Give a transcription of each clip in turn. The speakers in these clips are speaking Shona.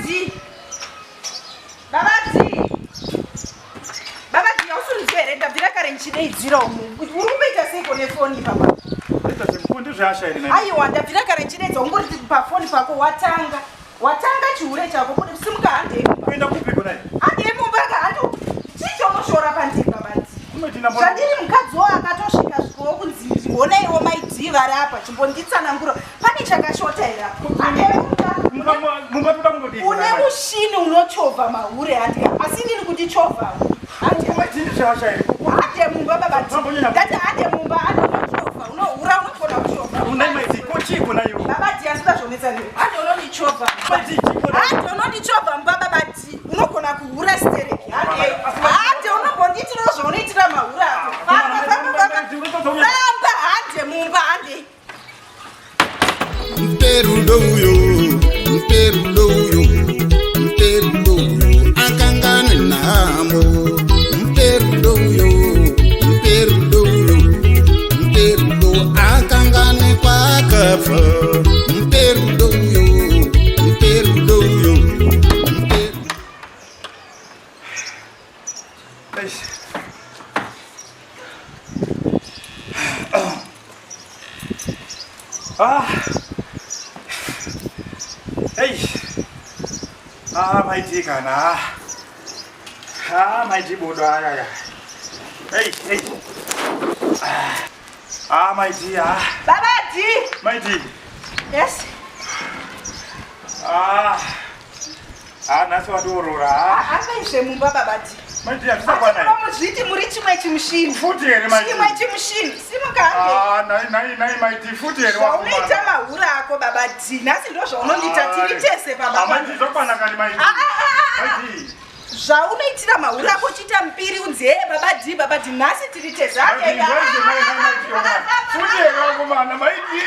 D. Baba D. Baba D, hausunzwe here? Ndabvira kare ndichideidzira umu. Uri kumboita seiko nefoni ipapa? Aiwa, ndabvira kare ndichideidza ungori pafoni pako watanga. Watanga chihure chako kuti simuka handei mumba. Kuenda kupi kona? Handei mumba ka handi. Chii chaunoshora pandiri baba D? Zvandiri mukadzi wo akatosvika svikowo kunzi honaiwo mai D vari apa chimbonditsanangura. Pane chakashota here apa? Handei mumba. Mumba toda kundodii? Une mushini unochovha mahure handika. Asi inini kundichovha. Hande. Hande mumba baba D. Ndati hande mumba hande unochovha. Unohura unogona kuchovha. Baba D asi zvonetsa newe. Hande unondichovha. Hande unondichovha mumba baba D. Unogona kuhura stereki. Hande. Hande unombondiitirawo zvaunoitira mahure ako. Famba famba famba. Famba hande mumba hande. Mpe rudo uyo, mpe rudo uyo, mpe rudo uyo, akanganwe nhamo. Mpe rudo uyo, mpe rudo uyo, mpe rudo akanganwe kwaakabva. Mpe rudo uyo, mpe rudo uyo, mpe Eish. Ah. Hey. Ah, maiti kana. Ah, maiti bodo aya ya. Hey, hey. Ah, ah maiti ah. Baba D. Maiti. Yes. Ah. Ah, nhasi wandiorora. Ah, akaisve mumba baba D. Maiti hazvisakwana. Muzviti muri chimwe chimushini. Futi here maiti. Chimwe chimushini. Simuka hande. Ah, nai nai nai maiti futi here wakumana. Zvaunoita mahura ako baba D. Nhasi ndo zvaunondiita tiri tese baba. Ah, maiti zvakwana kani maiti. Ah ah ah. ah. Maiti. Zvaunoitira mahura ako uchiita mpiri unzi hee baba D baba D nhasi tiri tese. Hande. Futi here wakumana maiti.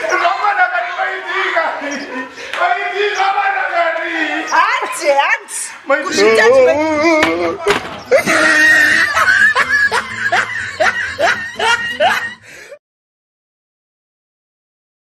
Zvakwana kani maiti kani. Maiti zvakwana kani. Hande hande. Kuzviita chimwe.